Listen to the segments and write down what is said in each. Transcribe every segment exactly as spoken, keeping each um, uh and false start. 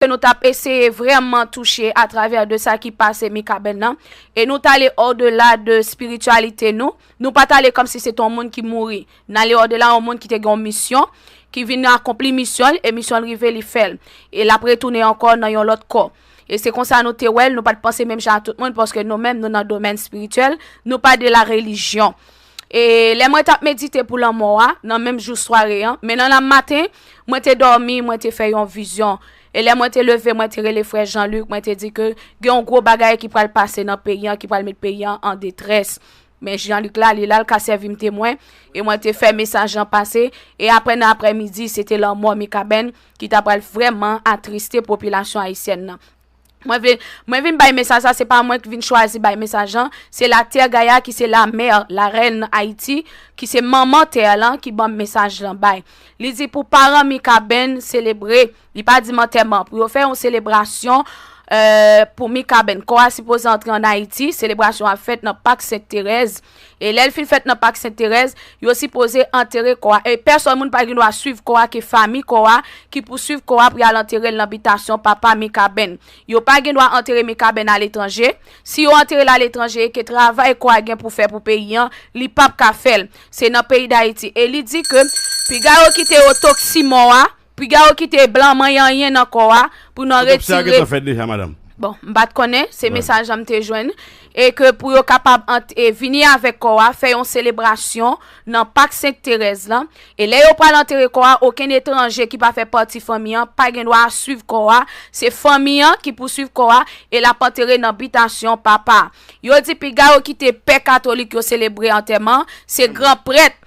ke nou t ap eseye vrèman touche atravè de sa ki pase Mikaben nan. E nou t ale odela de espirityalite nou. Nou pa t ale kòmsi se te yon moun ki mouri. N ale odela yon moun ki te gen yon misyon, ki vin akonpli misyon l, e misyon l rive, li fè l. E l ap retounen ankò nan yon lòt kò. E se konsa nou te wè l, nou pa t panse menm jan a tout moun, paske nou menm, nou nan domèn espirityèl, nou pa de la relijyon. E lè mwen t ap medite pou lanmò a, nan menm jou sware an, men nan lamaten, mwen te dòmi, mwen te fè yon vizyon. E lè mwen te leve, mwen te rele frè Jean-Luc, mwen te di ke gen yon gwo bagay ki pral pase nan peyi an, ki pral met peyi an an detrès. Men Jean-Luc la, li la, l ka sèvi m temwen, e mwen te fè mesaj lan pase, e apre nan aprèmidi, se te lanmò Mikaben ki ta pral vrèman atriste popilasyon ayisyèn nan. Mwen vle, mwen vin bay mesaj sa, se pa mwen ki vin chwazi bay mesaj lan, se Latè Gaya ki se lamè, larèn Ayiti, ki se manman tè lan ki ban m mesaj lan bay. Li di pou paran Mikaben selebre, li pa di m antèman, pou yo fè yon selebrasyon, euh, pou Mikaben. Kò a sipoze antre ann Ayiti, selebrasyon ap fèt nan Pak Sent Terèz. E lè l fin fèt nan Pak Sent Terèz, yo sipoze antere kò a. E pèsòn moun pa gen dwa swiv kò a, ke fanmi kò a ki pou swiv kò a pou y al antere l nan bitasyon papa Mikaben. Yo pa gen dwa antere Mikaben aletranje. Si yo antere l aletranje, e ke travay kò a gen pou fè pou peyi an, li p ap ka fè l. Se nan peyi Dayiti. E li di ke piga yo kite otopsi mò a, piga yo kite blan manyen anyen nan kò a, pou nan retire. Otopsi a gentan fèt deja, madanm. Bon, m pa t konnen, se mesaj lan m te jwenn. E ke pou yo kapab ant-, e vini avèk kò a, fè yon selebrasyon nan Pak Sent Terèz lan. E lè yo pral antere kò a, okenn etranje ki pa fè pati fanmi an pa gen dwa swiv kò a. Se fanmi an ki pou swiv kò a e l ap antere nan bitasyon papa. Yo di piga yo kite pè katolik yo selebre antèman, se gran prèt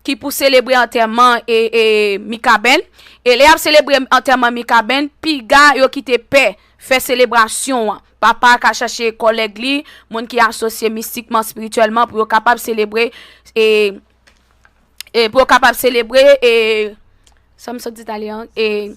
ki pou selebre antèman e, e Mikaben. E lè y ap selebre antèman Mikaben, piga yo kite pè fè selebrasyon an. Papa ka chache kòlèg li, moun ki asosye mistikman, espirityèlman, pou yo kapab selebre, e, e pou yo kapab selebre, e, sa m sot di talè an, e,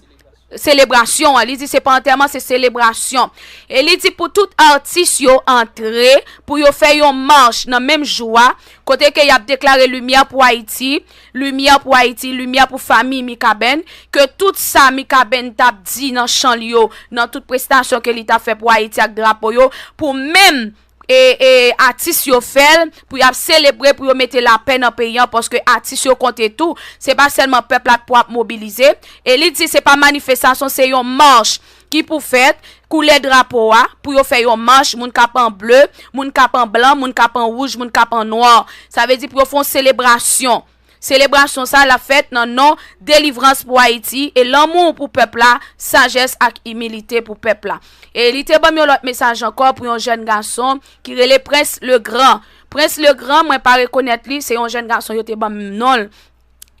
selebrasyon an. Li di se pa antèman, se selebrasyon. E li di pou tout atis yo antre, pou yo fè yon mach nan menm jou a, kote ke y ap deklare limyè pou Ayiti, limyè pou Ayiti, limyè pou fanmi Mikaben, ke tout sa Mikaben t ap di nan chan li yo, nan tout prestasyon ke li t ap fè pou Ayiti ak drapo yo, pou menm, e, e, atis yo fè l, pou y ap selebre, pou yo mete lapè nan peyi an, paske atis yo konte tou. Se pa sèlman pèp la pou ap mobilize. E li di se pa manifestasyon, se yon mach ki pou fèt, koulè drapo a, pou yo fè yon mach, moun k ap an ble, moun k ap an blan, moun k ap an wouj, moun k ap an nwa. Sa vle di pou yo fè yon selebrasyon. Selebrasyon sa l ap fèt nan non delivrans pou Ayiti e lanmou pou pèp la, sajès ak imilite pou pèp la. E li te ban m yon lòt mesaj ankò pou yon jèn gason ki rele Prince Legrand. Prince Legrand, mwen pa rekonèt li, se yon jèn gason yo te ban m non l.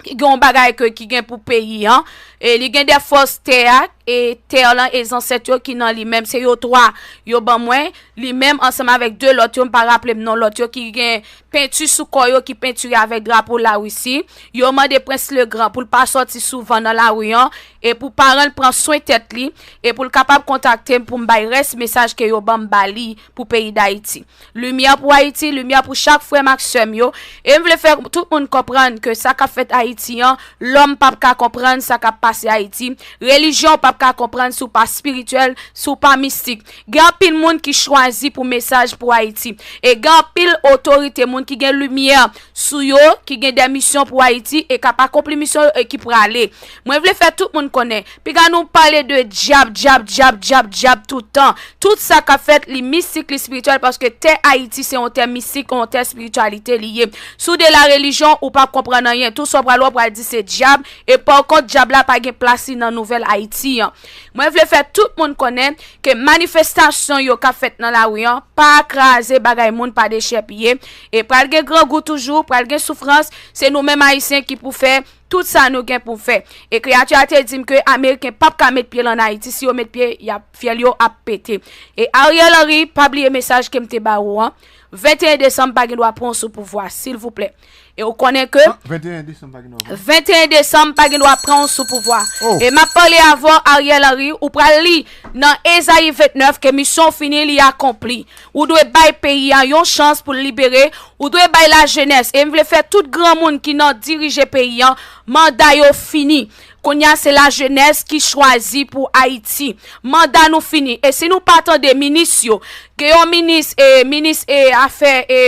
Ki gen yon bagay ke, ki gen pou peyi an. E li gen de fòs tè a, e tè lan e zansèt yo ki nan li menm. Se yo twa yo ban mwen. Li menm ansanm avèk de lòt yo, m pa raple m non lòt yo, ki gen penti sou kò yo, ki pentire avèk drapo Larisi. Yo mande Prens Legrand pou l pa sòti souvan nan lari an, e pou paran l pran swen tèt li, e pou l kapab kontakte m pou m bay rès mesaj ke yo ban m ba li pou peyi Dayiti. Limyè pou Ayiti, limyè pou chak frè m ak sè m yo. E m vle fè tout moun konprann ke sa k ap fèt Ayiti an, lòm p ap ka konprann sa k ap pase Ayiti. Relijyon p ap ka konprann si w pa espirityèl, si w pa mistik. Gen anpil moun ki chwazi pou mesaj pou Ayiti. E gen anpil otorite, moun ki gen limyè sou yo, ki gen de misyon pou Ayiti e k ap akonpli misyon yo e ki prale. Mwen vle fè tout moun konnen, piga nou pale de dyab, dyab, dyab, dyab, dyab tout tan. Tout sa k ap fèt, li mistik, li espirityèl, paske tè Ayiti se yon tè mistik, yon tè espirityalite li ye. Si w de la relijyon, ou p ap konprann anyen. Tout sa w pral wè, w pral di se dyab, e pa kont dyab la pa gen plas li nan nouvèl Ayiti an. Mwen vle fè tout moun konnen ke manifestasyon yo k ap fèt nan lari an pa kraze bagay moun, pa dechèpiye. E pral gen grangou toujou, pral gen soufrans. Se nou menm Ayisyen ki pou fè tout sa nou gen pou fè. E kreyati a te di m ke Ameriken p ap ka met pye l ann Ayiti. Si yo met pye, y ap, fyèl yo ap pete. E Ariel Henry, pa bliye mesaj ke m te ba ou an. Venteyen desanm pa gen dwa pran w sou pouvwa, silvouplè. E ou konnen ke venteyen desanm pa gen dwa pran. Venteyen desanm pa gen dwa pran w sou pouvwa. E m ap pale avè w, Ariel Henry, ou pral li nan Ezayi vennèf ke misyon w fini, li akonpli. Ou dwe bay peyi a yon chans pou l libere. Ou dwe bay lajenès. E m vle fè tout granmoun ki nan dirije peyi an, manda yo fini. Kounye a se lajenès ki chwazi pou Ayiti. Manda nou fini. E si nou pa tande minis yo, gen yon minis, e, minis, e, afè, e,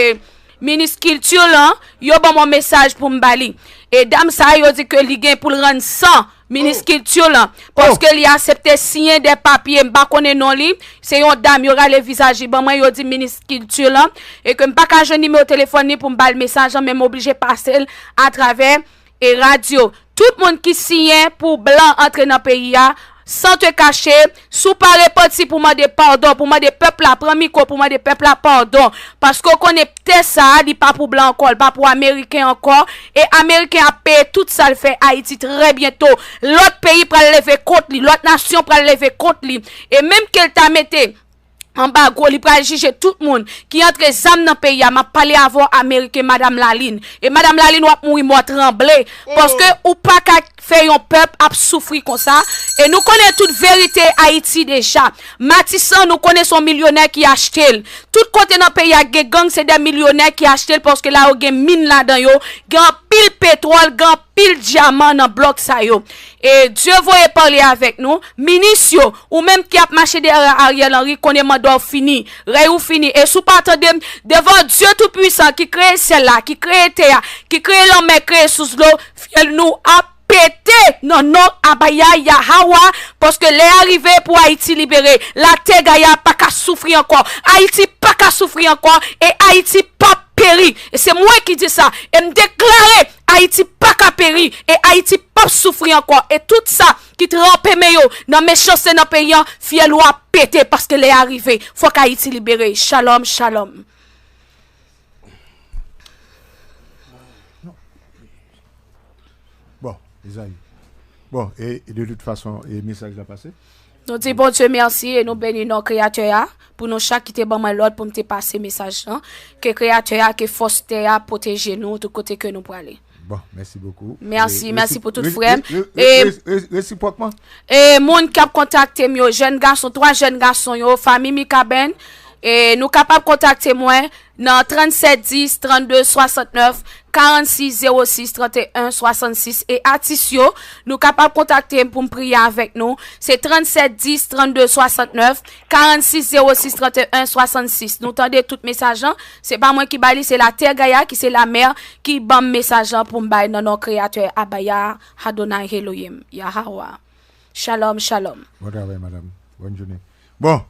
minis kilti lan, yo ban mwen mesaj pou m ba li. E dam sa a, yo di ke li gen pou l rann san minis kilti lan. Paske li aksepte siyen de papye, m pa konnen non li. Se yon dam, yo rale vizaj li ban mwen, yo di minis kilti lan. E ke m pa ka jwenn nimewo telefòn li pou m ba l mesaj lan, men m oblije pase l atravè e radyo. Tout moun ki siyen pou blan antre nan peyi a, san te kache, si w pa repanti pou mande padon, pou mande pèp la, pran mikwo pou mande pèp la padon. Paske w konnen tè sa a, li pa pou blan ankò, li pa pou ameriken ankò. E ameriken ap peye tout sa l fè Ayiti trè byento. Lòt peyi pral leve kont li, lòt nasyon pral leve kont li. E menm ke l ta mete anbago, li pral jije tout moun ki antre zam nan peyi a. M ap pale avè w, ameriken, madanm Lalin. E madanm Lalin, w ap mouri mò tranble. Paske ou pa ka fè yon pèp ap soufri konsa. E nou konnen tout verite Ayiti deja. Matisan, nou konnen se yon milyonè ki achte l. Tout kote nan peyi a gen gang, se de milyonè ki achte l paske la yo gen min ladan yo, gen anpil petwòl, gen anpil dyaman nan blòk sa yo. E Dye voye pale avèk nou. Minis yo, ou menm ki ap mache dèyè Ariel Henry, konnen manda w fini, rèy ou fini. E si w pa tande m, devan Dye Toupwisan ki kreye syèl la, ki kreye tè a, ki kreye lanmè, kreye sous dlo, fyèl nou ap pete nan non Abaya Yahawa, paske lè a rive pou Ayiti libere. Latè Gaya pa ka soufri ankò. Ayiti pa ka soufri ankò. E Ayiti p ap peri. E se mwen ki di sa. E m deklare Ayiti pa ka peri. E Ayiti p ap soufri ankò. E tout sa ki tranpe men yo nan mechanste nan peyi an, fyèl ou ap pete paske lè a rive. Fòk Ayiti libere. Shalom, shalom. Bon, Ezayi. Bon, e, e de tout fason, e mesaj la pase. Nou di Bondye mèsi e nou beni non Kreyatè a pou nou chak ki te ban mwen lòd pou m te pase mesaj lan. Ke Kreyatè a, ke fòs tè a pwoteje nou tout kote ke nou prale. Bon, mèsi bokou. Mèsi, mèsi pou tout frè m. E resipwòkman. E moun k ap kontakte m yo, jèn gason, twa jèn gason yo, fanmi Mikaben, e nou kapab kontakte mwen nan trannset dis trannde swasantnèf karannsis zewo sis tranteyen swasannsis. E atis yo, nou kapab kontakte m pou m priye avèk nou. Se trannset dis trannde swasantnèf karannsis zewo sis tranteyen swasannsis. Nou tande tout mesaj lan. Se pa mwen ki ba li, se Latè Gaya ki se lamè ki ban m mesaj lan pou m bay nan non Kreyatè Abaya Adonai Elohim Yahawa. Shalom, shalom. Bon travay, madanm. Bòn jounen. Bon,